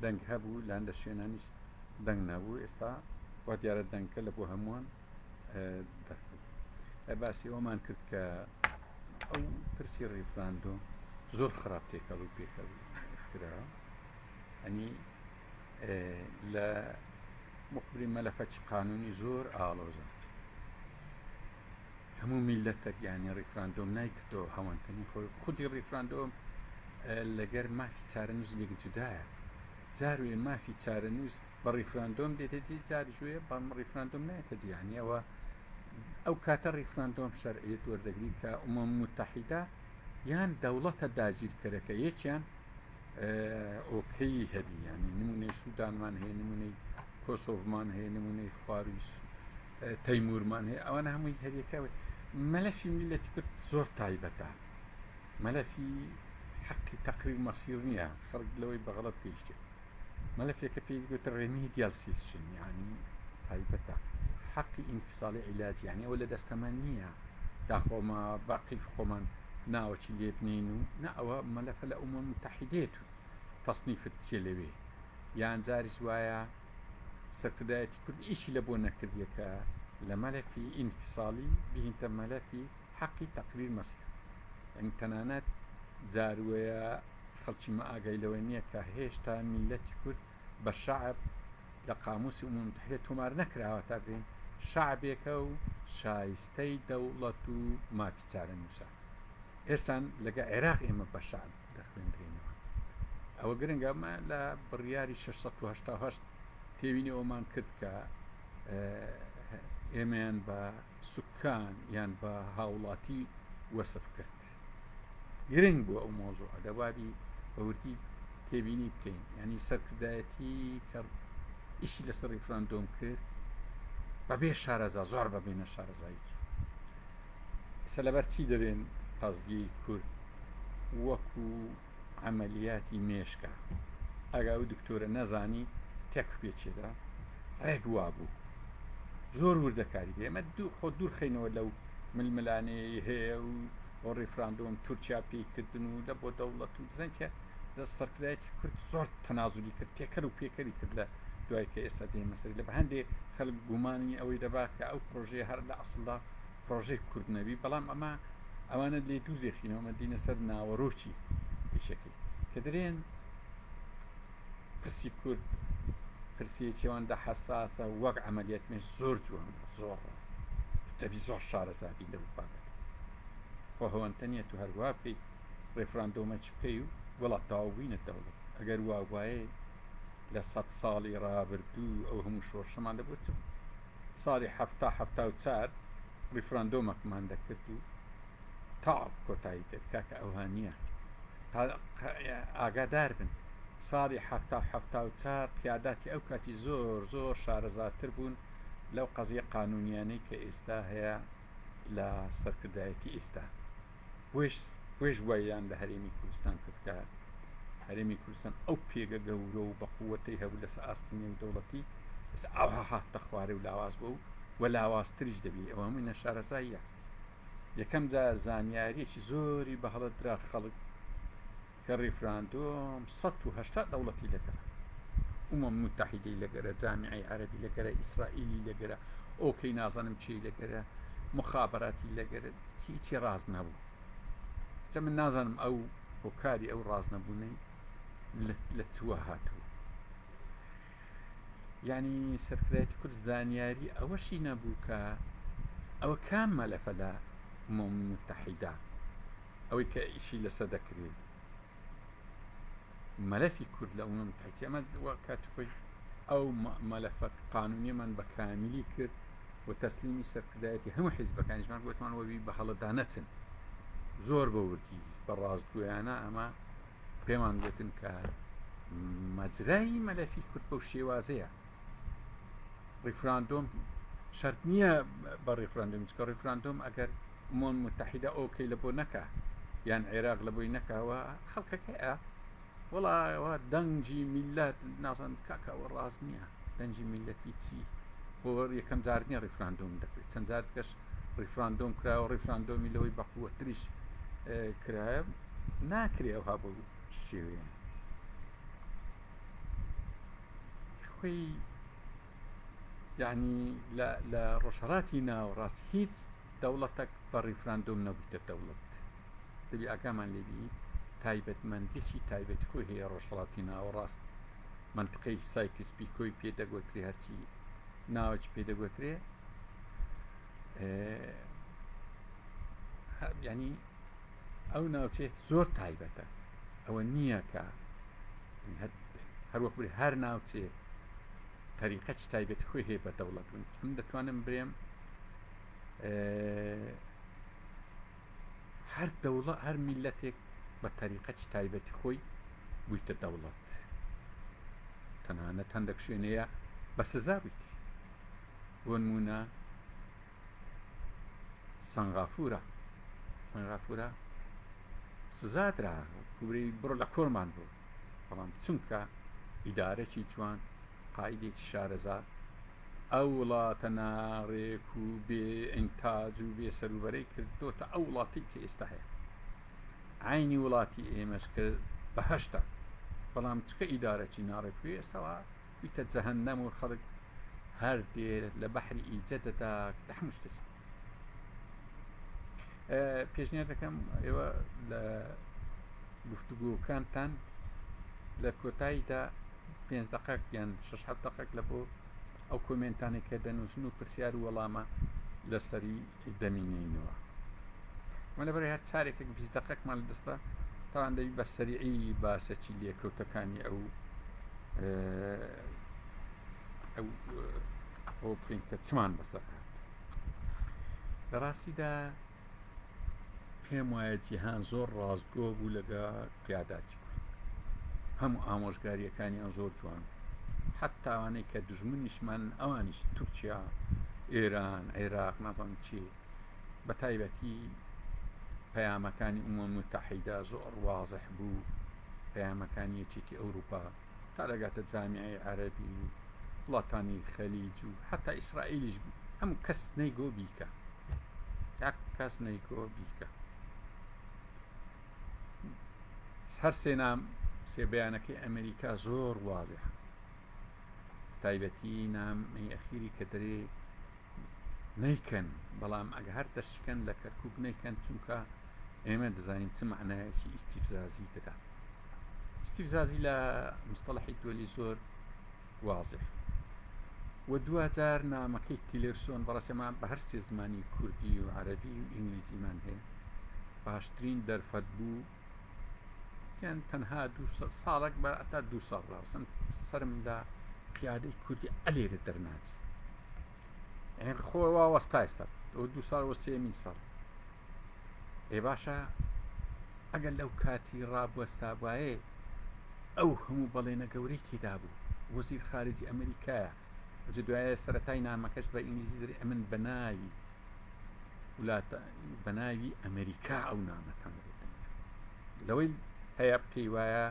دەنگ هەبوو لە هەندە شوێنانیش دەنگ نەبوو ئێستا وا دیارە دەنگکە لە بۆ هەمووان دەرکەوت باسی ئەومان کرد کە ئەو پرسی ڕیفراندۆم زۆر خراپ تێکەڵ و پێکەڵ کرا ئەنی لە مخبری مەلەفەکی قانونی زۆر ئاڵۆزە هەموو میلەتێک یعنی ڕیفراندۆم نایکردەوە هەوانتەنی خۆی خودی ڕیفراندۆم لەگەر مافی چارەنووس لێک جودایە جاروێ مافی چارەنووس بە ڕیفراندۆم دێتە دی جاریش وێ بەم ڕیفراندۆم نایەتە دی یعنی ئەوە ئەو کاتە ڕیفراندۆم شەرعیەت وەردەگری کە ئومەم متحیدە یان دەوڵەتە داگیرکەرەکە یەکیان ئۆکەی هەبی ینی نمونەی سوودانمان هەیە نمونەی کۆسۆڤمان هەیە نمونەی خواروی تەیمورمان هەیە ئەوانە هەمووی هەریەکە مەلەفی میلەتی کورد زۆر تایبەتە مەلەفی حەقی تەقریر مەسیر نییە خەڵک لەوەی بەغەڵەت گەیشتێ مەلەفێکە پێی گوت ڕێمیدیال سیسشن یعنی تایبەتە حەقی ئینفساڵی عیلاج یعنی ئەوە لە دەستەمان نییە داخۆمە باقی خۆمان ناوەکی لێ بنین و نە ئەوە مەلەفە لە ئومە متحدێت و تەصنیفت چیە لەوێ یان جاریش وایە سەرکردایەتی کورد ئیشی لە بۆ نەکردیە کە لە مەلەفی ئینفساڵی بهینتە مەلەفی حەقی تەقریر مەسیر یعنی تەنانەت جاروەیە خەڵکی مە ئاگای لەوە نییە کە هێشتا میللەتی کورد بە شەعب لە قاموسی ئومم متحدە تۆمار نەکراوە تا بێن شەعبێکە و شایستەی دەوڵەت و مافی چارەنووسە هێشتان لەگە عێراق ئێمە بە شەعب دەخوێندرێنەوە ئەوە گرنگە ئەمە لە بڕیاری 688 تێوینی ئەومان کرد کە ئێمەیان بە سوکان یان بە هاوڵاتی وەسف کرد گرنگ بوو ئەو مۆزوعە دەبابی بە وردی تێبینی بکەین ینی سەرکردایەتی کە ئیشی لەسەر ڕیفراندۆم کرد بەبێ شارەزا زۆر بەبێ نەشارەزایی چوو ئێستا لەبەر چی دەرێن قەزیەی کورد وەکو عەمەلیاتی مێشکە ئەگە ئەو دکتۆرە نەزانی تێک پێچێدا ڕێک وابوو زۆر وردەکاری ئێمە دوو خۆ دوور خەینەوە لەو ململانێی هەیە و بۆ ڕیفراندۆم تورکیا پێیکردن و لە بۆ دەوڵەت و دزەن کە دە سەرکردایەتی کورد زۆر تەنازولی کرد تێکەر و پێکەری کرد لە دوای کە ئێستا دێمە سەری لە بە هەندێ خەڵک گومانی ئەوەی دەبا کە ئەو پرۆژەیە هەر لە ئەسڵدا پرۆژەی کورد نەبی بەڵام ئەمە ئەوانە لێ دوور دێخینەوە ئەمە دینە سەر ناوەرۆکی ئیشەکەی کە درێن پرسی کورد پرسیەکی ئەوەندە حەساسە وەک عەمەلیات مێش زۆر جوانە زۆر ڕاست دەبی زۆر شارەزابی لەو بابەتە خۆ هەوەنتە نییە تو هەروا بکەیت ڕێفراندۆمە چ بکەی و وڵات تەواو بووینە دەوڵەت ئەگەر وا وایە لە سەد ساڵی ڕابردوو ئەو هەموو شۆڕشەمان دەبوو چ ساڵی حەفتا 74 ڕیفراندۆمەکمان دەکرد و تا کۆتایی دێت کاکە ئەوها نییە ئاگادار بن ساڵی حەفتا و 74 قیاداتی ئەو کاتی زۆر زۆر شارەزاتر بوون لەو قەزیە قانونیانەی کە ئێستا هەیە لە سەرکردایەتی ئێستا بۆیش وایان لە هەرێمی کوردستان کرد کە هەرێمی کوردستان ئەو پێگە گەورە و بەقوەتەی هەبوو لەسەر ئاستی نێودەوڵەتی ئێستا ئاوها هاتە خوارێ و لاواز بوو و لاوازتریش دەبی ئەوە هەمووی نەشارەزاییە یەکەم جار زانیاریەکی زۆری بە هەڵە درا خەڵک کە ڕیفراندۆم 180 دەوڵەتی لەگەرە ئومەم متحیدەی لەگەرە جامیعەی عەرەبی لەگەرە ئیسرائیلی لەگەرە ئۆکەی نازانم چی لەگەرە مخابراتی لەگەرە هیچی ڕاست نەبوو جا من نازانم ئەو هۆکاری ئەو ڕاست نەبوونەی لە چوە هاتوو یانی سەرکردایەتی کورد زانیاری ئەوەشی نەبوو کە ئەوە کام مەلەفە لە ئومەم متحیدە ئەوەی کە ئیشی لەسەر دەکرێت مەلەفی کورد لە ئومەم متحیدە ئەمە کاتی خۆی ئەو مەلەفە قانونیەمان بە کامیلی کرد و تەسلیمی سەرکردایەتی هەموو حیزبەکانیشمان گوتمان وەبی بە هەڵەدا نەچن زۆر بە وردی بە ڕاستگویانە ئەمە پێمان گوتن کە مەجرای مەلەفی کورد بەو شێوازەیە ڕیفراندۆم شەرت نییە بە ڕیفراندۆم چکە ڕیفراندۆم ئەگەر مۆن متحیدە ئۆکەی لە بۆ نەکە یان عێراق لە بۆی نەکەوە خەڵکەکەیە وڵایەوە دەنگی میلەت نازان کاکەوە ڕاست نییە دەنگی میلەتی چی بۆ یەکەم جار نییە ڕیفراندۆم دەکرێت چەند جار کەش ڕیفراندۆم کراوە ڕیفراندۆمی لەوەی بەقوەتریش کرایە ناکرێ ئەوها بۆ شێوەیە. خۆی یعنی لە ڕۆژهەڵاتی ناوەڕاست هیچ دەوڵەتەک بە ڕیفراندۆم نەبوویتە دەوڵەت. دەبی ئاگامان لێبی تایبەتمەندیی تایبەتی خۆی هەیە ڕۆژهەڵاتی ناوەڕاست، مەنتقەی سایکس پیکۆی پێ دەگۆترێ، هەرچی ناوەکی پێ دەگۆترێ، یعنی ئەو ناوچەیە زۆر تایبەتە. ئەوە نییە کە هەروەک بری هەر ناوچەیەک تەریقەکی تایبەتی خۆی هەیە بە دەوڵەت بوون. من دەتوانم برێم هەر دەوڵە هەر میلەتێک بە تەریقەکی تایبەتی خۆی بوویتە دەوڵەت، تەنانەت هەندێک شوێنەیە بە سزا بوویت. بۆ نمونە سەنغافورە، سەنغافورە سزا درا کوبری بڕۆ لە کۆرمان بوو، بەڵام چونکە ئیدارەکی جوان، قائیدێکی شارەزا، ئەو وڵاتە ناڕێک و بێ ئینتاج و بێ سەروبەرەی کردۆتە ئەو وڵاتی کە ئێستا هەیە. عینی وڵاتی ئێمەش کە بەهەشتە، بەڵام چکە ئیدارەکی ناڕێک و ئێستاوە بیتە جەهەنەم و خەڵک هەر دێ لە بەحری ئیجە دەدا لە هەموو شتێک. پێشنیار دەکەم ئێوە لە گفتوگۆکانتان لە کۆتاییدا 5 دقەک یان 6 7 دقەک لە بۆ ئەو کۆمێنتانێک کە دەنووسن و پرسیار و وەڵامە لەسەری دەمینینەوە. من لەبەر هەر چارێکێک 20 دقەکمان لە دەستە تاوان دەبی بە سەریعی باسەکی لێکەوتەکانی ئەو ئەو ئەو بکەین کە چمان بەسەر هات. لە ڕاستیدا پێم وایە جیهان زۆر ڕاستگۆ بوو لەگە قیاداتی کورد، هەموو ئامۆژگاریەکانیان زۆر جوان، حتا ئەوانەی کە دژمنیشمان ئەوانیش تورکیا، ئێران، عێراق، نازانم چی، بە تایبەتی پەیامەکانی ئومەم متحیدە زۆر وازح بوو، پەیامەکانی یەکێتی ئەوروپا تا دەگاتە جامیعەی عەرەبی و وڵاتانی خەلیج و حتا ئیسرائیلیش بوو، هەموو کەس نەیگۆ بیکە، یەک کەس نەیگۆ بیکە. هەر سێ نام سێ بەیانەکەی ئەمریکا زۆر وازح، تایبەتی نامی ئەخیری کە دەرێ نەیکەن، بەڵام ئەگە هەر دەشکەن لە کەرکک نەیکەن، چونکە ئێمە دەزانین چ معنایەکی ئیستیفزازی دەدا. ئیستیفزازی لە مستەڵحی دولی زۆر واضح. و دوجار نامەکەی تیلێرسۆن بەڕاستێمان بە هەر سێ زمانی کوردی و عەرەبی و ئینگلیزیمان هەیە، باشترین دەرفەت بوو یان تەنها دوو ساڵێک بە تا دوو ساڵ ڕاوسم سرم لە قیادەی کوردی ئەلێرە دەرناچی، یعنی خۆ وا وەستا ئێستا ئەو دوو ساڵ و سێمین ساڵ. ئێ باشە ئەگەر لەو کاتی ڕابوەستا بواێ ئەو هەموو بەڵێنە گەورەی تێدا بوو. وەزیر خارجی ئەمریکایە ئەجە دوایە سەتای نامەکەش بە ئینگلیزی دەرێ ئەمن بەناوی وڵاتە بەناوی ئەمریکا ئەو نامەتان بۆ لەوەی هەیە پێی وایە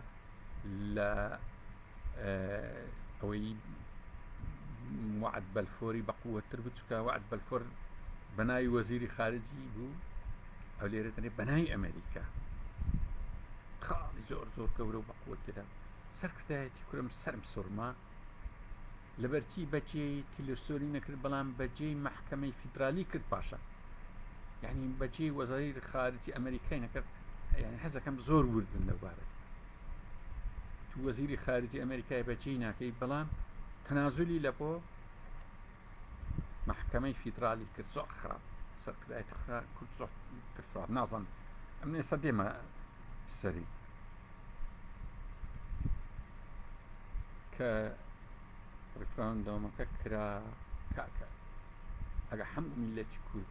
لە ئەوەی وعد بەلفۆری بە قووەتر بوو، چونکە وعد بەلفۆر بەناوی وەزیری خارجی بوو، ئەو لێرە دەنێ بەناوی ئەمریکا. خاڵی زۆر زۆر گەورە و بە قووەت تێدا سەرکردایەتی کورم سەرم سوڕما لەبەرچی بەجێی تیلرسۆری نەکرد، بەڵام بەجێی مەحکەمەی فیدرالی کرد پاشا، یعنی بەجێی وەزاری خارجی ئەمریکای نەکرد. یعنی حەزەکەم زۆر ورد بن لەو بابەت. تو وەزیری خارجی ئەمریکای بەجێی ناکەی، بەڵام تەنازلی لە بۆ محکمەی فیدرالی کرد. زۆر خراپ سەرکردایەتی کورد زۆر ترسا، نازانم ئەمن ئێستا دێمە سەری کە ڕیفراندۆمەکە کرا. کاکە ئەگە هەموو میلەتی کورد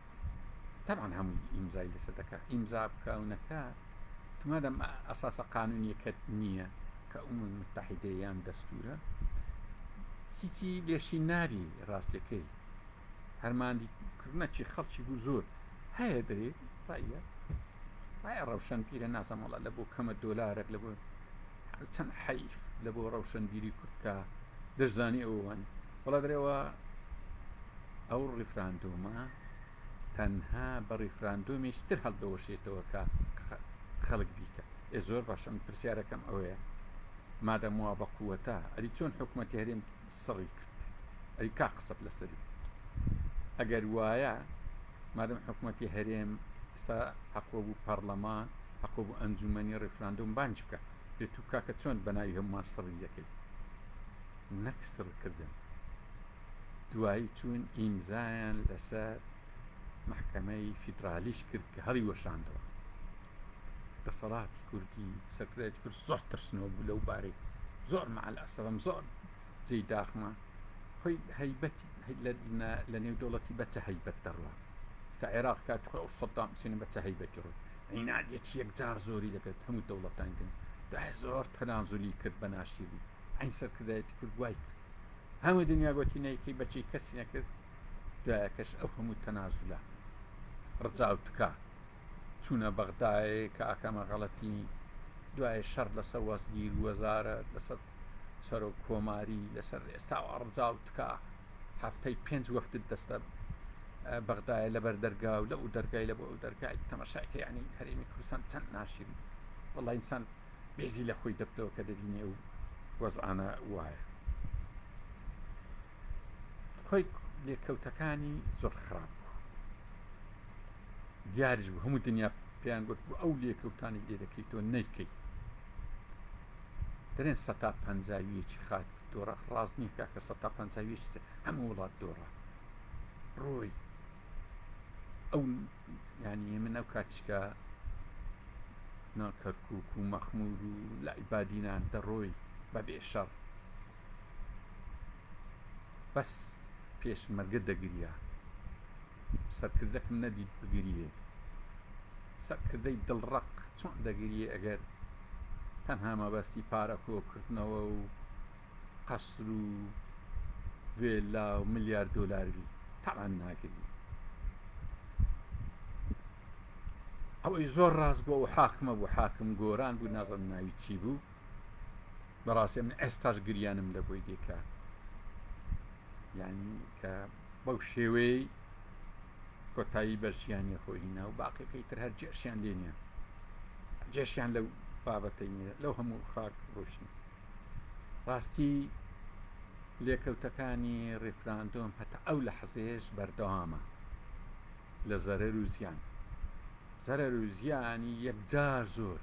طبعا هەمووی ئیمزای لەسەر دەکا، ئیمزا بکە و نەکا، تو مادەم ئەساسە قانونیەکەت نییە کە ئومم متحدە یان دەستورە، هیچی لێشی نابی. ڕاستیەکەی هەرماندی کردنەچی خەڵکی بوو زۆر هەیە دەرێ ڕایە ڕایە ڕەوشەن پیرە نازانم وڵا لە بۆ کەمە دۆلارێک لە بۆ چەند حەیف لە بۆ ڕەوشەنبیری کورد کە دەشزانی ئەوەن وڵا دەرێەوە. ئەو ڕیفراندۆمە تەنها بە ڕیفراندۆمێکی تر هەڵدەوەشێتەوە کە خەڵک بیکە. ئێ زۆر باشە، من پرسیارەکەم ئەوەیە مادەم وا بە قوەتە ئەری چۆن حکومەتی هەرێم سڕی کرد ئەری کا قسەت لەسەری ئەگەر وایە مادەم حکومەتی هەرێم ئێستا حەقوە بوو پەرلەمان حەقوە بوو ئەنجومەنی ڕیفراندۆم بانج بکە دێ تو کاکە چۆن بەناوی هەمووان سڕی دەکەی نەک سڕکردن دوایی چوون ئیمزایان لەسەر مەحکەمەی فیدرالیش کرد کە هەڵی وەشاندەوە دەسەڵاتی کوردی سەرکردایەتی کورد زۆر ترسنۆک بوو لەو بارەی زۆر مع الاسفم زۆر جێی داخمە خۆی هەیبەتی لە نێو دەوڵەتی بە چە هەیبەت دەڕوا ستا عێراق کات خۆی ئەو سەدام حوسێن بە چە هەیبەتی ڕۆی عینادیەکی یەکجار زۆری دەکرد هەموو دەوڵەتان دێن دوای زۆر تەنازولی کرد بە ناشیرین عین سەرکردایەتی کورد وای کرد هەموو دنیا گوتی نەیکەی بەچی کەسی نەکرد دوایەکەش ئەو هەموو تەنازولە ڕجا و تکا چوونە بەغدایێ کە ئاکامە غەڵەتی دوای شەڕ لەسەر وەزیر وەزارەت لەسەر سەرۆک کۆماری لەسەر ئێستا ڕجا و تکا هەفتەی پێنج وەفتت دەستە بەغدایە لەبەر دەرگا و لە ئەو دەرگای لە بۆ ئەو دەرگای تەماشاکە یعنی هەرێمی کوردستان چەند ناشیرین وەڵا ئینسان بێزی لە خۆی دەبتەوە کە دەبینێ و وەزعانە وایە خۆی لێکەوتەکانی زۆر خراپ بوو دیاریش بوو هەموو دنیا پێیان گوت بوو ئەو لێکەوتانی لێ دەکەی تۆ نیکەی دەرێن سەتا پەنجاویەکی خاک دۆڕا ڕاست نییە کاکە سەتا پەنجاویەکی هەموو وڵات دۆڕا ڕۆی ئەو یعنی من ئەو کاتیشکە نا کەرکک و مەخمور و لای بادینان دەڕۆی بەبێ شەڕ بەس پێشمەرگە دەگریا سەرکردەکم نەدیت بگریێ سەرکردەی دڵڕەق چۆن دەگریێ ئەگەر تەنها مەبەستی پارە کۆکردنەوە و قەسر و ڤێلا و ملیار دۆلار بی تەبعەن ناگری ئەوەی زۆر ڕاست بوو ئەو حاکمە بوو حاکم گۆران بوو نازم ناوی چی بوو بەڕاستی من ئێستاش گریانم لە بۆی دێکە یعنی کە بەو شێوەیەی کۆتایی بە ژیانی خۆی هینا و باقیەکەی تر هەر جێشیان لێ نییە جێشیان لەو بابەتەی نییە لەو هەموو خاک ڕۆشن ڕاستی لێکەوتەکانی ڕیفراندۆم هەتا ئەو لە حەزێش بەردەوامە لە زەرەر و زیان زەرەر و زیانی یەکجار زۆر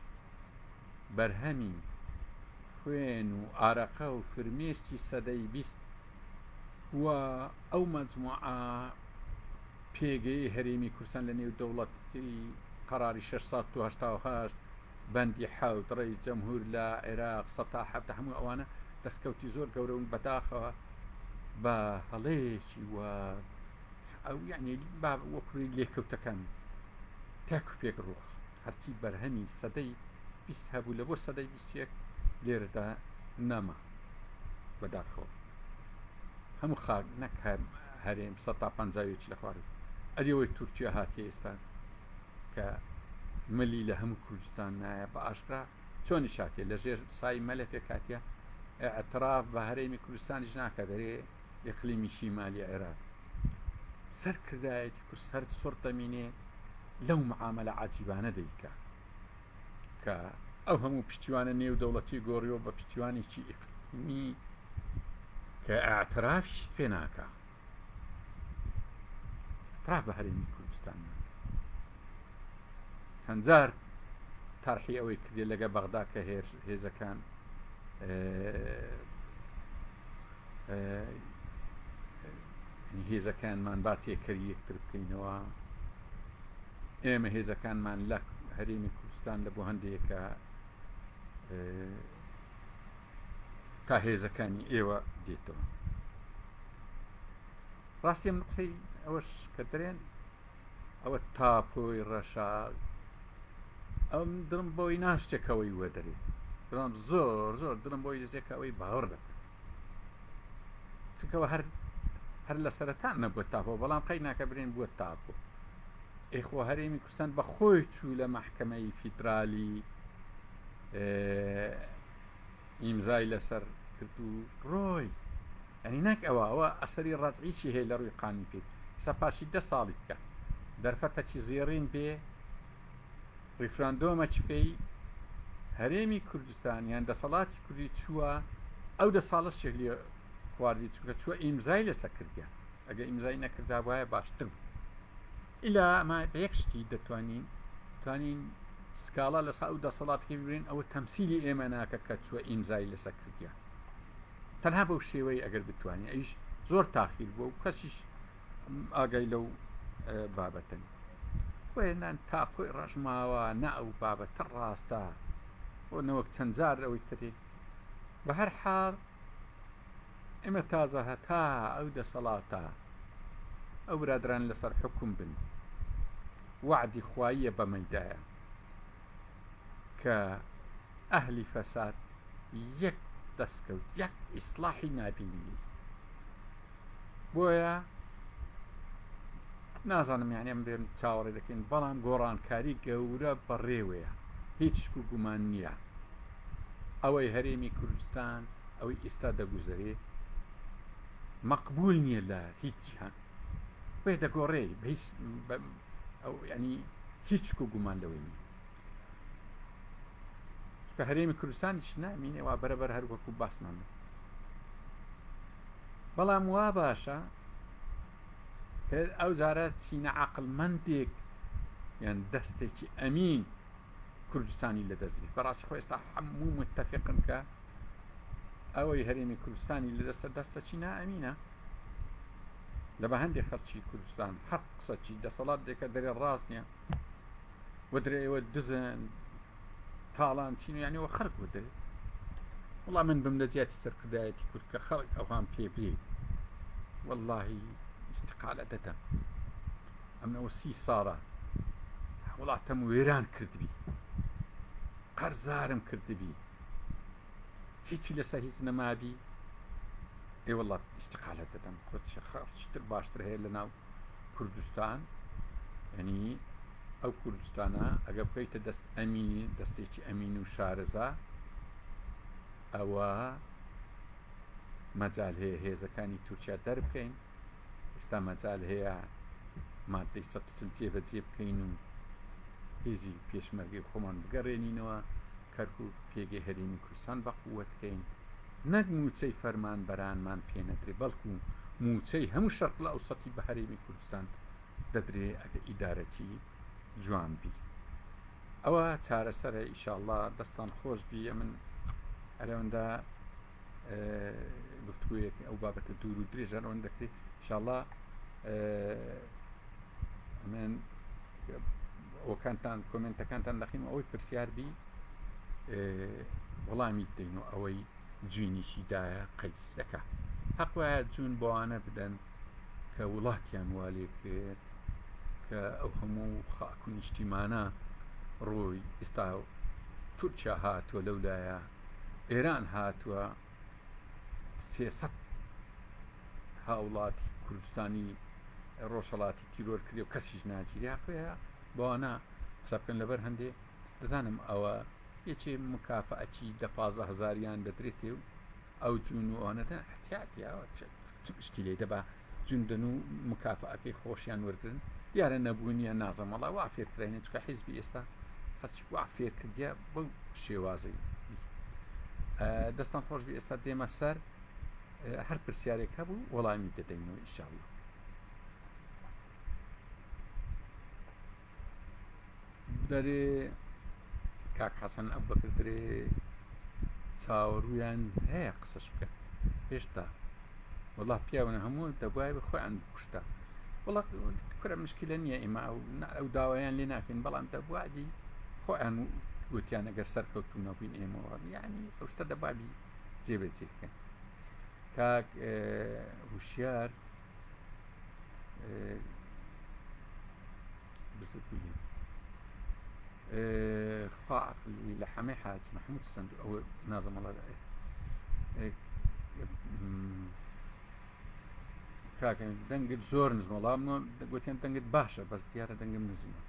بەرهەمی خوێن و ئارەقە و فرمێسکی سەدەی 20 و ئەو مەجموعە پێگەیەی هەرێمی کوردستان لە نێو دەوڵەتی قەراری 688 بەندی حەوت ڕەئیس جەمهور لە عێراق سەتا حەفتا هەموو ئەوانە دەستکەوتی زۆر گەورەون بەداخەوە بە هەڵەیەکی و ئەو یعنی با وەکوری لێکەوتەکان تاک و پێک ڕووخ هەرچی بەرهەمی سەدەی 20 هەبوو لە بۆ سەدەی 21 لێرەدا نەما بەداخەوە هەموو خاک نەک هەر هەرێم سەتا پەنجاویەکی لە خوارد ئەری ئەوەی تورکیا هاتیە ئێستا کە ملی لە هەموو کوردستان نایە بە ئاشکرا چۆنیش هاتیە لە ژێر سای مەلەفێک هاتیە اعتراف بە هەرێمی کوردستانیش ناکە دەرێ ئیقلیمی شیمالی عێراق سەرکردایەتی کورد سەر سڕ دەمینێ لەو معاملە عجیبانە دەیکا کە ئەو هەموو پشتیوانە نێو دەوڵەتی گۆڕیەوە بە پشتیوانێکی ئیقلیمی کە ئاعترافیشت پێ ناکا اعتراف بە هەرێمی کوردستان ناکا چەند جار تەرحی ئەوەی کردێ لەگە بەغدا کە هێزەکان هێزەکانمان با تێکەری یەکتر بکەینەوە ئێمە هێزەکانمان لە هەرێمی کوردستان لە بۆ هەندێکە تا هێزەکانی ئێوە دێتەوە ڕاستی من قسەی ئەوەش کە دەرێن ئەوە تاپۆی ڕەشا ئەم دڵم بۆی ناشتێکەوەی وە دەرێ بەڵام زۆر زۆر دڵم بۆی دەزێکەوەی باوەڕ دەکەم چونکەوە هەر هەر لە سەرەتا نەبووە تاپۆ بەڵام قەی ناکە برێن بووە تاپۆ ئێخۆ هەرێمی کوردستان بە خۆی چوو لە مەحکەمەی فیدرالی ئیمزای لەسەر کرد و ڕۆی ئەنی نەک ئەوە ئەوە ئەسەری ڕەجعیی هەیە لە ڕووی قانونی پێ ئێستا پاشی دە ساڵی بکە دەرفەتەکی زێڕین بێ ڕیفراندۆمەکی بکەی هەرێمی کوردستان یان دەسەڵاتی کوردی چووە ئەو دە ساڵە شێک لێ خواردی چونکە چووە ئیمزای لەسەر کردیان ئەگە ئیمزای نەکردابایە باشتر بوو ئیلا ئەمە بە یەک شتی دەتوانین توانین سکاڵا لەسا ئەو دەسەڵاتەکەی ببرێن ئەوە تەمسیلی ئێمە ناکە کە چووە ئیمزای لەسەر کردیان تەنها بەو شێوەی ئەگەر بتوانین ئەویش زۆر تاخیر بووە و کەسیش ئاگای لەو بابەتە نیە بۆیە نان تاپۆی ڕەش ماوە نە ئەو بابەتە ڕاستە بۆ نەوەک چەند جار ئەوەی ترێ بە هەر حاڵ ئێمە تازە هەتا ئەو دەسەڵاتە ئەو برادران لەسەر حکوم بن وعدی خواییە بە مەیدایە کە ئەهلی فەساد یەک دەستکەوت یەک ئیسلاحی نابینی بۆیە نازانم یعنی ئەم بێم چاوەڕێ دەکەین بەڵام گۆڕانکاری گەورە بەڕێوەیە هیچ شک و گومان نییە ئەوەی هەرێمی کوردستان ئەوەی ئێستا دەگوزەرێ مەقبول نییە لە هیچ جیهان بۆیە دەگۆڕێ بە هیچ ئەو ینی هیچ شک و گومان لەوەی نییە چونکە هەرێمی کوردستانیش نامینێ وا بەرەبەر هەر وەکو باسمان بێت بەڵام وا باشە ئەو جارە چینە عقلمەندێک یان دەستێکی ئەمین کوردستانی لەدەست بێت بەڕاستی خۆ ئێستا هەموو متتەفقن کە ئەوەی هەرێمی کوردستانی لەدەستە دەستە چی نائەمینە لە بە هەندێک خەڵکی کوردستان هەر قسەکی دەسەڵات دێکە دەرێ ڕاست نییە و درێ ئێوە دزن تاڵان چین و یعنی وە خەڵک و درێ وڵا من بم لە جیاتی سەرکردایەتی کورد کە خەڵک ئەوهام پێ بێ واللهی استقالە دەدەم ئەمنەوە سی ساڵە وڵاتەم وێران کردبی قەرزارم کردبی هیچی لەسەر هیچ نەمابی ئێ وڵات استقالە دەدەم خۆچتر باشتر هەیە لە ناو کوردستان یعنی ئەو کوردستانە ئەگە بکەیتە دەست ئەمینی دەستێکی ئەمین و شارەزا ئەوە مەجال هەیە هێزەکانی تورکیا دەربکەین ئێستا مەجال هەیە مادەی 140 جێبەجێ بکەین و هێزی پێشمەرگەی خۆمان بگەڕێنینەوە کەرکک پێگەی هەرێمی کوردستان بەقوت کەین نەک مووچەی فەرمانبەرانمان پێ نەدرێ بەڵکو مووچەی هەموو شەرق الئەوسەتی بە هەرێمی کوردستان دەدرێ ئەگە ئیدارەکی جوان بی ئەوە چارەسەرە ئیشاڵڵا دەستان خۆش بی ئەمن ئەرەوەندە گفتگویەک ئەو بابەتە دوور و درێژە ئەوەند دەکرێت ئیشاڵڵا ئەمن ئەوەکانتان کۆمنتەکانتان دەخیم ئەوەی پرسیار بی وەڵامی بدەین و ئەوەی جوینیشی دایە قەیس دەکا حەق وایە جوون بۆوانە بدەن کە وڵاتیان وا لێ کرد کە ئەو هەموو خاک و نیشتیمانە ڕووی ئێستا تورکیا هاتووە لەو لایە ئێران هاتووە سێسەد هاوڵاتی کوردستانی ڕۆژهڵاتی تیرۆر کرێ و کەسیش ناگیریا خۆیان بەوانە قسە بکەن لەبەر هەندێ دەزانم ئەوە یەکێ مکافەئەکی دە پازدە هەزاریان دەدرێتێ و ئەو جوون و ئەوانە دەن احتیاطی ئەوە چ مشکیلەی دەبا جوون دەن و مکافەئەکەی خۆشیان وەرگرن دیارە نەبوونیان نازم وەڵا وا فێر کراینە چکە حیزبی ئێستا هەرچی وا فێر کردیە بەو شێوازەی دەستان خۆش بی ئێستا دێمە سەر هەر پرسیارێک هەبوو وەڵامی دەدەینەوە ئیشاءاللە دەرێ کاک حەسەن ئەبوبەکر درێ چاوەڕوویان هەیە قسەش بکەن هێشتا وەڵا پیاونە هەموو دەبوایە بە خۆیان بکوشتا وەڵا کورە مشکلە نییە ئێمە ئەو ئەو داوایان لێ ناکەین بەڵام دەبوادی خۆیان گوتیان ئەگەر سەرکەوتو نەبووین ئێمەوە یعنی ئەو شتە دەبابی جێبەجێ بکەن کاک هوشیار بزرگولی خوا عەقلی لە حەمەی حاج مەحمود سەند ئەوە نازم وەڵا کاکە دەنگت زۆر نزمە وەڵا گوتیان دەنگت باشە بەس دیارە دەنگم نزمە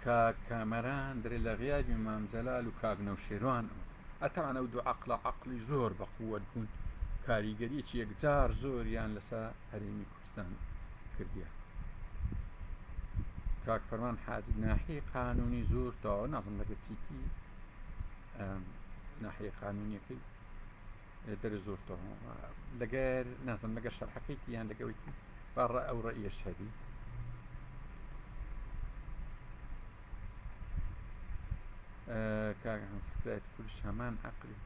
کاک کامەران درێ لە غیابی مام جەلال و کاک نەوشێروان ئەتەوان ئەو دوو عەقڵە عەقڵی زۆر بە قووەت بوون کاریگەریەکی یەکجار زۆریان لەسە هەرێمی کوردستان کردیە. کاک فەرمان حاجی ناحیەی قانونی زۆر تەواو نازم لەگە چیتی ناحیە قانونیەکەی دەرە زۆر تەواو لەگەر نازم لەگە شەرحەکەی یان لەگەوەی با ڕە ئەو ڕەئیەش هەبی کاک سفرایەتی کوردش هەمان عەقلی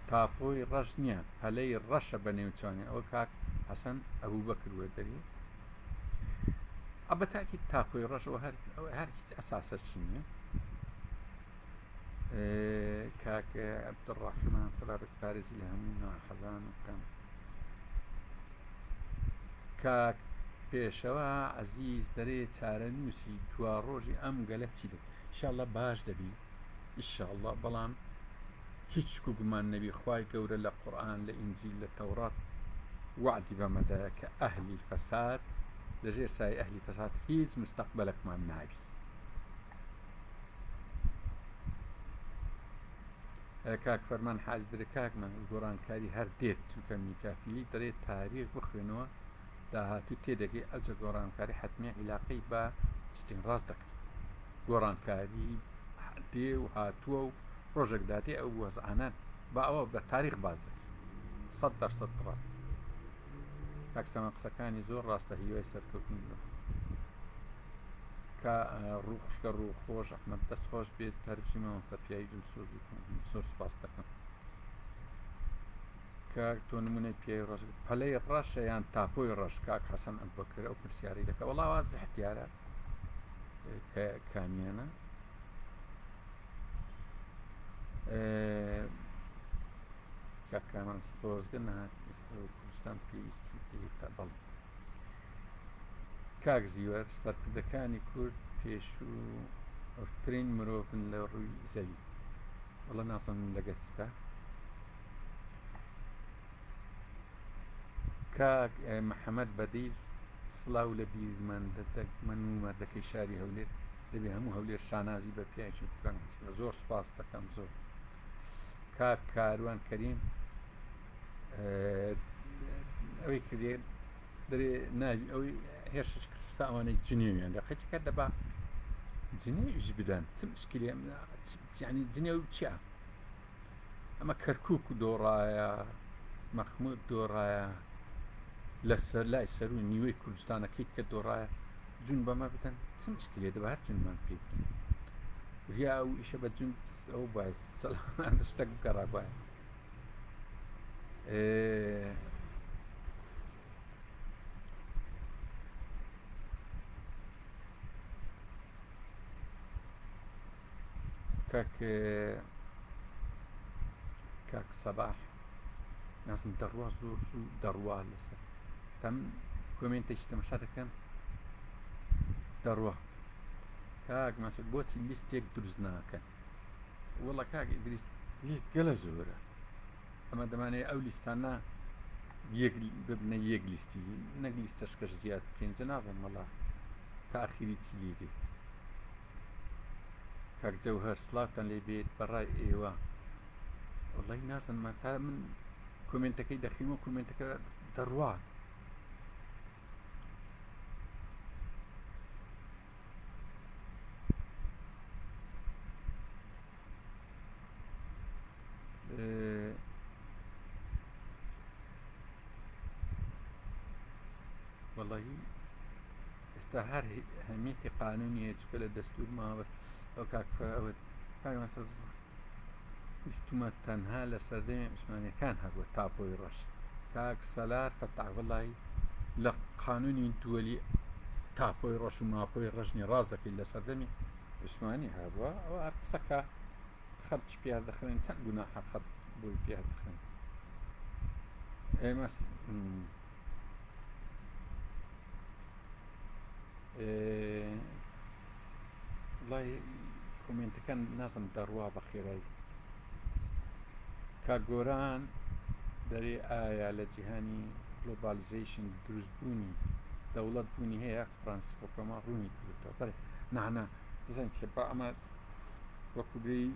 تاپۆی ڕەش نییە پەلەی ڕەشە بە نێوچوانی ئەوە کاک حەسەن ئەبوو بەکر وە دەری ئەبە تاکی تاپۆی ڕەشەوە هەر هەر هیچ ئەساسە چی نییە کاک عبدالرحمن خدا بتپارێزی لە هەموو ناحەزان و کەم کاک پێشەوا عەزیز دەرێ چارەنووسی دواڕۆژی ئەم گەلە چی دەبێت ئیشاڵڵا باش دەبی ئیشاڵڵا بەڵام هیچ شک و گومان نەبی خوای گەورە لە قورئان لە ئینجیل لە تەورات وەعدی بەمەدایە کە ئەهلی فەساد لەژێر سای ئەهلی فەساد هیچ مستەقبەلەکمان نابی کاک فەرمان حاج درێ کاک من گۆڕانکاری هەر دێت چونکە میکافیلی دەرێ تاریخ بخوێنەوە داهاتوو تێدەگەی ئەوجە گۆڕانکاری حەتمی عیلاقەی بە شتین ڕاست دەکەی گۆڕانکاری دێ و هاتووە و ڕۆژێک دادێ ئەو وەزعانە بە ئەوە بە تاریخ باز دەکەی 100% ڕاست کاک سەما قسەکانی زۆر ڕاستە هیوای سەرکەوتن بە کا ڕوو خوشکە ڕوو خۆش ئەحمەد دەست خۆش بێت هەربژی مامۆستا پیاوی دڵسۆزی زۆر سپاس دەکەم کاک تۆ نمونەی پیاوی ڕەش پەلەی ڕەشە یان تاپۆی ڕەش کاک حەسەن ئەبوبەکر ئەو پرسیارەی دەکە وەڵا وازح دیارە کە کامیانە کاک کامان خۆزگە نەهات کوردستان پێویستی پێی بەڵێ کاک زیوەر سەرکردەکانی کورد پێشووترین مرۆڤن لە ڕووی زەوی وەڵا نازانم لەگەر چتا کاک محەممەد بەدیل سڵاو لە بیرمەندە دەگمەن و مەردەکەی شاری هەولێر دەبێ هەموو هەولێر شانازی بە پیاوێکی بکەن زۆر سپاس دەکەم زۆر کاک کاروان کەریم ئەوەی کردێ دەرێ ناوی ئەوەی هێرشش کردسا ئەوانەی جنێویان دە قەچکە دەبا جنێویش بدەن چ مشکلێ یعنی جنێو چیە ئەمە کەرکک و دۆڕایە مەخمود دۆڕایە لەسەر لای سەر و نیوەی کوردستانەکەی کە دۆڕایە جون بەمە بدەن چ مشکلێ دەبا هەر جونمان پێ بدەن یا ئەو ئیشە بە جون ئەو باس سەلام شتێک بگەڕابایە کاک کاک سەباح نازم دەڕوا زۆر زوو دەڕوا لەسەر تەم کۆمێنتێکی تەمەشا دەکەم دەڕوا کاک مەسعود بۆچی لیستێک دروست ناکەن وەڵا کاک ئیدریس لیست گەلە زۆرە ئەمە دەمانەیە ئەو لیستانە یەک ببنە یەک لیستی نەک لیستەشکەش زیاد بکەین جە نازانم وەڵا تاخیری چی لێ دێت کاک جەوهەر سڵاوتان لێ بێت بەڕای ئێوە وەڵی نازانم تا من کۆمێنتەکەی دەخیمە کۆمێنتەکە دەڕوا وەڵی ئێستا هەر هەمیەتی قانونی هەیە چکە لە دەستور ماوە ئەو کاک ئەوە ویستومە تەنها لە سەردەمی عوسمانیەکان هەبووە تاپۆی ڕەش کاک سەلار فەتاح وەڵی لە قانونی دووەلی تاپۆی ڕەش و ماپۆی ڕەش نیە ڕاست دەکەیت لە سەردەمی عوسمانی هەبووە ئەوە هەر قسەکە خەڵکی پیار دەخوێن چەند گوناحە خەڵک بۆی پیار دەخوێن ئێمە وڵی کۆمنتەکان نازم دەڕوا بە خێرایی کاک گۆران دەرێ ئایا لە جیهانی globalization دروستبوونی دەوڵەت بوونی هەیە فرانسیس فۆکۆما ڕوونی کردوتەوە بەڵێ نانا بزانین چێ با ئەمە وەکو بێی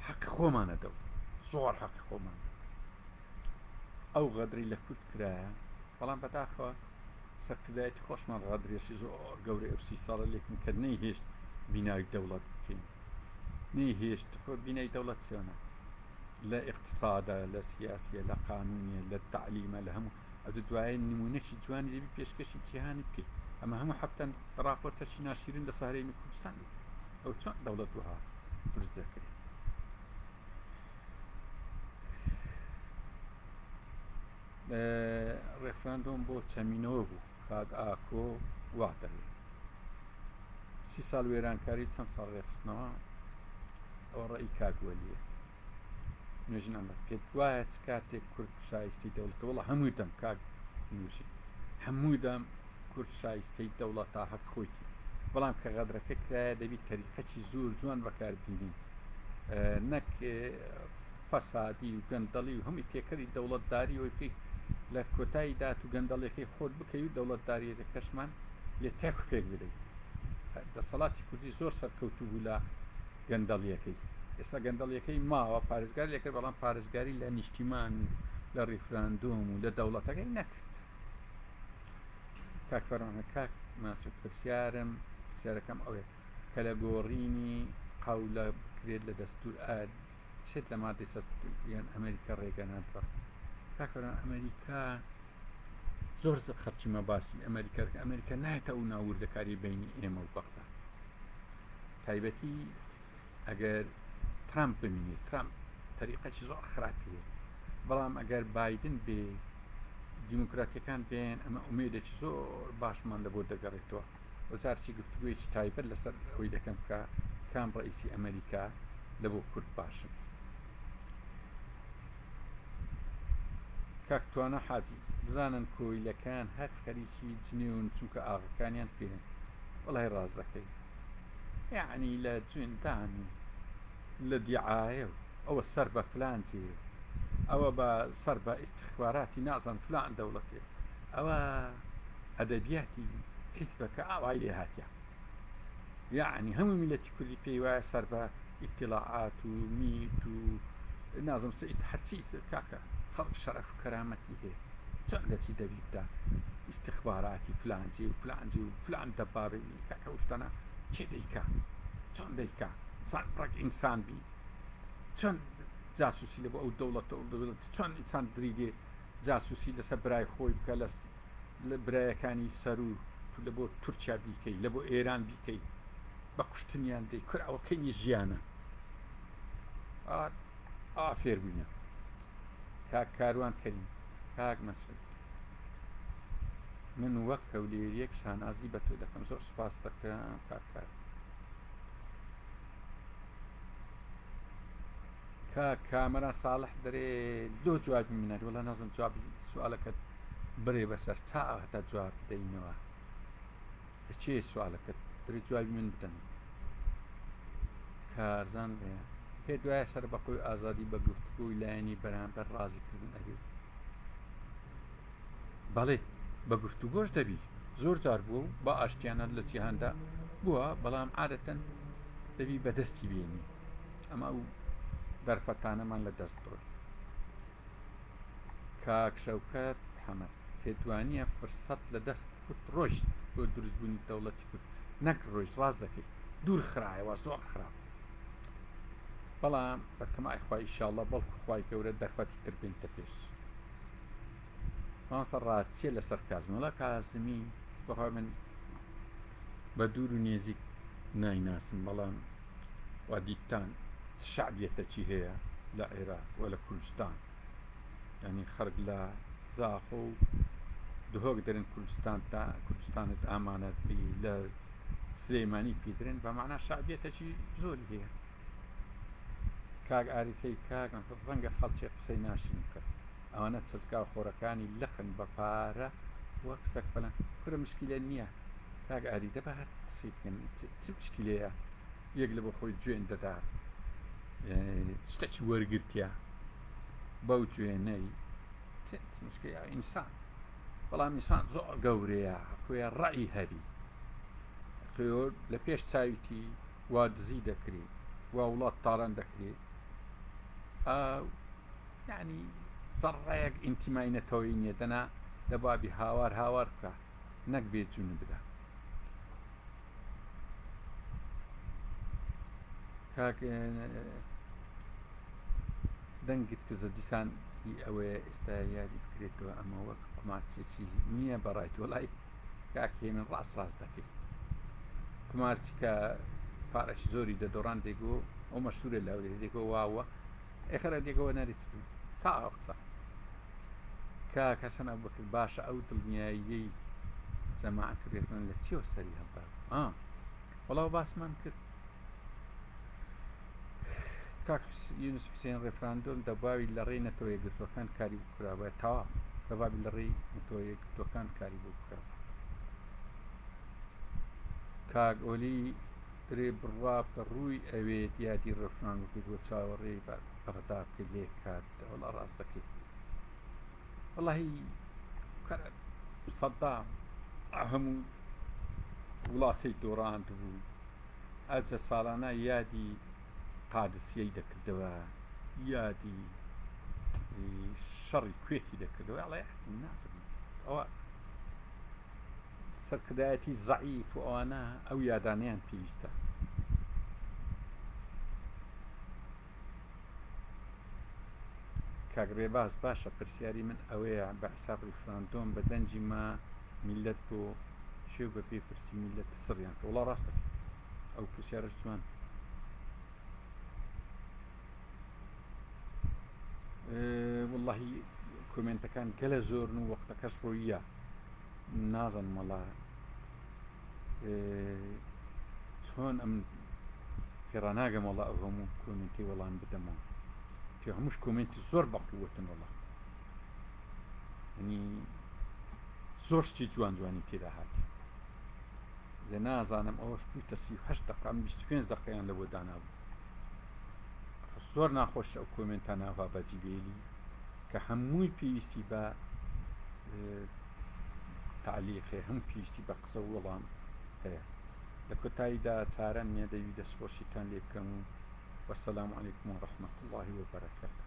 حەقی خۆمانە دەوڵەت زۆر حەقی خۆمان ئەو غەدری لە کورد کرایە بەڵام بەداخەوە سەرکردایەتی خۆشمان ڕادرێسی زۆر گەورەی ئەو سی ساڵە لێکن کە نەیهێشت بینای دەوڵەت بکەین نەیهێشت خۆ بینای دەوڵەت چۆنە لە ئیقتسادە لە سیاسیە لە قانونیە لە تەعلیمە لە هەموو ئەجە دوایە نمونەکی جوانی دەبی پێشکەشی جیهانی بکەیت ئەمە هەموو هەفتەن راپۆرتەکی ناشیرین لە سەهرێمی کوردستان دێت ئەو چۆن دەوڵەت وەها دروست دەکرێت ڕێفراندۆم بۆ چەمینەوە بوو کاک ئاکۆ وا دەڵێ سی ساڵ وێرانکاری چەند ساڵ ڕێخستنەوە ئەوە ڕێی کاک وەلیە نوێژن ئەمە پێت وایە چ کاتێک کورد شایستی دەوڵەتە وڵە هەمووی دەم کاک نووسی هەمووی دەم کورد شایستەی دەوڵەت تا هەق خۆیتی بەڵام کە غەدرەکە کرایە دەبی تەریقەکی زۆر جوان بەکاربینین نەک فەسادی و گەندەڵی و هەمووی تێکەری دەوڵەتداری ئەوەی بکەیت لە کۆتایی دات و گەندەڵیەکەی خۆت بکەی و دەوڵەتداریەکەشمان لێ تێک و پێک بدەیت دەسەڵاتی کوردی زۆر سەرکەوتوو بوو لە گەندەڵیەکەی ئێستا گەندەڵیەکەی ماوە پارێزگاری لەکرد بەڵام پارێزگاری لە نیشتیمان و لە ڕیفراندۆم و لە دەوڵەتەکەی نەکرد کاک فەرمانە کاک ماسوود پرسیارم پرسیارەکەم ئەوەیە کە لە گۆڕینی قەولە بکرێت لە دەستور ئایا چێت لە مادەی سەد یان ئەمریکا ڕێگە نادات کاک فەرمان ئەمریکا زۆر خەرچیمە باسی ئەمریکا ئەمریکا نایەتە ئەو ناوردەکاری بینی ئێمە و بەغدا تایبەتی ئەگەر ترامپ بمینێت ترامپ تەریقەکی زۆر خراپی هەیە بەڵام ئەگەر بایدن بێ دیموکراتەکان بێن ئەمە ئومێدێکی زۆر باشمان لە بۆ دەگەڕێتەوە وەزارچی گفتوگویەکی تایبەت لەسەر ئەوەی دەکەم کە کام ڕئیسی ئەمریکا لە بۆ کورد باشن کاک توانا حاجی بزانن کۆیلەکان هەر خەریکی جنێون چونکە ئاغەکانیان فێرن وەڵای ڕاست دەکەی یعنی لە جوێندان و لە دیعاە و ئەوە سەر بە فلان جێ ئەوە بە سەر بە ئیستیخباراتی نازان فلان دەوڵەتێ ئەوە ئەدەبیاتی حیزبەکە ئاوای لێ هاتیە یعنی هەموو میلەتی کوردی پێی وایە سەر بە ئیتیلاعات و میت و نازم سعید هەرچی کاکە خەڵک شەرەف و کەرامەتی هەیە چۆن دەچی دەبی بدە ئیستیخباراتی فلانجی و فلانجی و فلان دەبابەی کاکە ئەو شتانە چێ دەیکا چۆن دەیکا سان ڕەک ئینسان بی چۆن جاسوسی لە بۆ ئەو دەوڵەتە ئەو دەوڵەت چۆن ئینسان دریدێ جاسوسی لەسەر برای خۆی بکە لە لە برایەکانی سەرو تو لە بۆ تورکیا بیکەی لە بۆ ئێران بیکەی بە کوشتنیان دەی کور ئەوە کەینی ژیانە ئا فێر بووینە کاک کاروان کەریم کاک مەسعود من وەک هەولێریەک شانازی بە تۆ دەکەم زۆر سوپاس دەکەم کاک کار کاک کامەران ساڵح دەرێ لۆ جوابی منەر وڵە نازم جوابی سوالەکەت برێ بەسەر چاوە هەتا جواب بدەینەوە لە چێ سوالەکەت درێ جوابی من بدەن کارزان بێ پێ دوایە سەر بەخۆی ئازادی بە گفتگۆی لایەنی بەرامبەر ڕازیکردن ئەبێت بەڵێ بە گفتوگۆش دەبی زۆر جار بووە و بە ئاشتیانە لە جیهاندا بووە بەڵام عادەتەن دەبی بەدەستی بێنی ئەمە ئەو دەرفەتانەمان لە دەست بڕۆی کاک شەوکەت حەمەد پێت وانییە فرسەت لە دەست کورد ڕۆیشت بۆ دروستبوونی دەوڵەتی کورد نەک ڕۆیشت ڕاست دەکەی دوور خرایەوە زۆر خراپ بەڵام بە تەمای خوای ئیشاڵڵا بەڵکو خوای گەورە دەرفەتی تر بێنتە پێش مامۆستا ڕات چیە لەسەر کازمی وەڵا کازمی بەخوا من بە دوور و نێزیک نایناسم بەڵام وا دیتتان چ شەعبیەتەکی هەیە لە عێراق و لە کوردستان یعنی خەڵک لە زاخۆ و دهۆک دەرن کوردستان تا کوردستانت ئامانەت بی لە سلەیمانی پی درن بە معنا شەعبیەتەکی زۆری هەیە کاک ئاریفەی کاک ڕەنگە خەڵکی قسەی ناشرین بکات ئەوانە چلکاو خۆرەکانی لقن بە پارە وەک سەگ فلان کورە مشکیلە نییە کاک ئاری دەبا هەر قسەی بکەن چ مشکیلەیە یەک لە بۆ خۆی جوێن دەدا شتێکی وەرگرتیە بەو جوێنەی چ مشکلە ئینسان بەڵام ئینسان زۆر گەورەیە خوێ ڕەئی هەبی خوێ لە پێش چاویتی وا دزی دەکرێ وا وڵات تاڵان دەکرێ یعنی زەڕەیەک ئینتیمای نەتەوەی نییە دەنا لە بابی هاوار هاوار بکە. نەک بێ جون بدا. کاک دەنگت کزە دیسان هی ئەوەیە ئێستا یاری بکرێتەوە ئەمە وەک قومارچێکی نییە بەڕای تۆ لای کاک هێمن ڕاست ڕاست دەکەی قومارچی کە پارەی زۆری دەدۆڕان دەیگۆ ئەو مەشهورە لاورێ دەیگۆ واوە ئێخەرە دێگەوە نەریت تا قسە کاک حەسەن ئەبوبەکر باشە ئەو دڵنیاییەی جەماعەتی ڕێکخراون لە چیەوە سەری هەڵدا ئا وەڵا باسمان کرد کاک یونس حوسێن ڕێفراندۆم دەباوی لە ڕێی نەتەوە یەکگرتووەکان کاری بکرابێت تەواو دەبابی لە ڕێی نەتەوە یەکگرتووەکان کاری بۆ بکرابێت کاک ئۆلی درێ بڕوا بکە ڕووی ئەوێت یادی ڕێفراندۆم بکەیت بۆ چاوەڕێی بەغدا بکەیت لێ کات وەڵا ڕاست دەکەیت وەڵاهی سەدام هەموو وڵاتەی دۆڕاند بوو ئەجە ساڵانە یادی قادسیەی دەکردەوە یادی شەڕی کوێتی دەکردەوە ئەڵێ نازم ئەوە سەرکردایەتی زەعیف و ئەوانە ئەو یادانەیان پێویستە. کاک ڕێباز باشە پرسیاری من ئەوەیە بە حساب ڕیفراندۆم بە دەنگی ما میلەت بۆ شێ و بە پێ پرسی میلەت سڕیان کرد وڵا ڕاست دەکەی ئەو پرسیارش جوان واللهی کۆمێنتەکان گەلە زۆرن و وەختەکەش ڕۆیە نازانم وەڵا چۆن ئەم پێڕاناگەم وەڵا ئەو هەموو کۆمنتی وەڵام بدەمەوە پێ هەمووش کۆمنتی زۆر بەقوتن وەڵا ینی زۆر شتی جوان جوانی تێدا هات لە نازانم ئەوەش بوویتە 38 دقم 25 دقیان لە بۆ دانابوو زۆر ناخۆش ئەو کۆمنتە ناوا بەجی بێلی کە هەمووی پێویستی بە تەعلیق هەیە هەم پێویستی بە قسە و وەڵام هەیە لە کۆتاییدا چارەم نییە دەوی دەستخۆشیتان لێ بکەم و وەسەلام علیکم و ڕەحمەت اللهی وبەرەکاته.